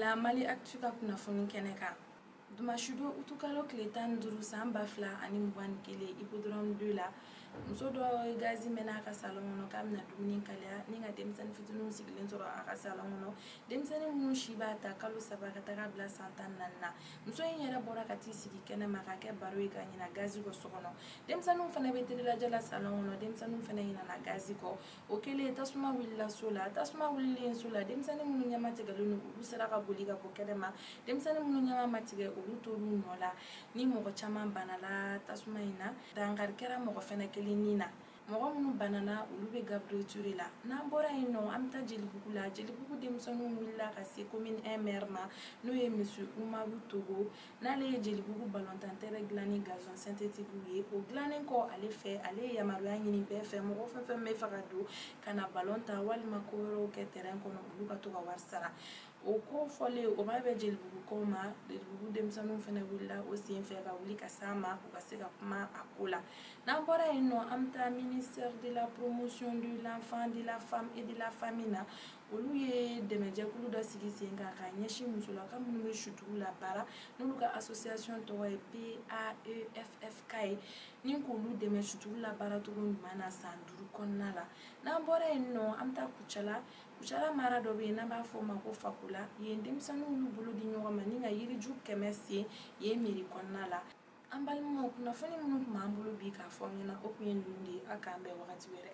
Bisimila Mali Actu ka kunnafoni kɛnɛ kan. Dimanche don, utukalo tile 15, san 2021, Hippodrome 2 la, muso dɔ ye gazi mɛnɛ a ka salon kɔnɔ k'a bɛna dumuni kalaya ni ka denmisɛnnin fitininw sigilen sɔrɔ a ka salon kɔnɔ, denmisɛnnin minnu si b'a ta kalo 3 ka taga bila san 14 na. Muso in yɛrɛ bɔra ka t'i sigi kɛnɛ ma ka kɛ baro ye ka ɲina gazi kɔ so kɔnɔ. Denmisɛnninw fana bɛ telilajɛ la salon kɔnɔ, denmisɛnninw fana ɲinana gazi kɔ. O kɛlen, tasuma wulila so la. Tasuma wulilen so la, denmisɛnnin minnu ɲɛma tigɛlen don, olu sera ka boli ka bɔ kɛnɛ ma. Denmisɛnnin minnu ɲɛma ma tigɛ, olu tor'u nɔ la. Ni mɔgɔ caman banala tasuma in na, dankari kɛra mɔgɔ fɛnɛ kelen ni na. Mɔgɔ minnu banana, olu bɛ Gabriel Touré la. N'an bɔra yen nɔ, an bɛ taa Jelibugu la. Jelibugu denmisɛnninw wulila ka se commune 1 maire ma, n'o ye monsieur Umaru Togo, n'ale ye Jelibugu balontan terrain dilan ni gazon synthétique ye. O dilannen kɔ ale fɛ, ale ye yamaruya ɲini bɛɛ fɛ, mɔgɔ fɛn fɛn bɛ fɛ ka don ka na balon ta walima ko wɛrɛw kɛ terrain kɔnɔ, olu ka to ka wari sara. O ko fɔlen, o ma bɛn Jelibugukaw ma. Jelibugu denmisɛnninw fana wulila o sen fɛ ka wuli ka s'a ma, u ka se ka kuma a ko la. N'an bɔra yen nɔ, an bɛ taa ministère de la Promotion de l'Enfant, de la Femme et de la Famille na. Olu ye dɛmɛjɛkulu dɔ sigi sen kan ka ɲɛsin musolaka minnu bɛ sutugu la baara, n'olu ka association tɔgɔ ye PAEFFK ye, ni k'olu dɛmɛ sutugu la baaracogo ɲuman na san 5 kɔnɔna la. N'an bɔra yen nɔ, an bɛ taa Kucala. Kucala mara dɔ bɛ yen n'an b'a fɔ o ma ko Fakola. Yen denmisɛnninw y'u bolo di ɲɔgɔn ma ni ka yiriju 100 sen yen mairie kɔnɔna la. An balimaw, kunnafoni minnu tun b'an bolo bi k'a fɔ aw ɲɛna, o tun ye ninnu de ye. Aw k'an bɛn wagati wɛrɛ.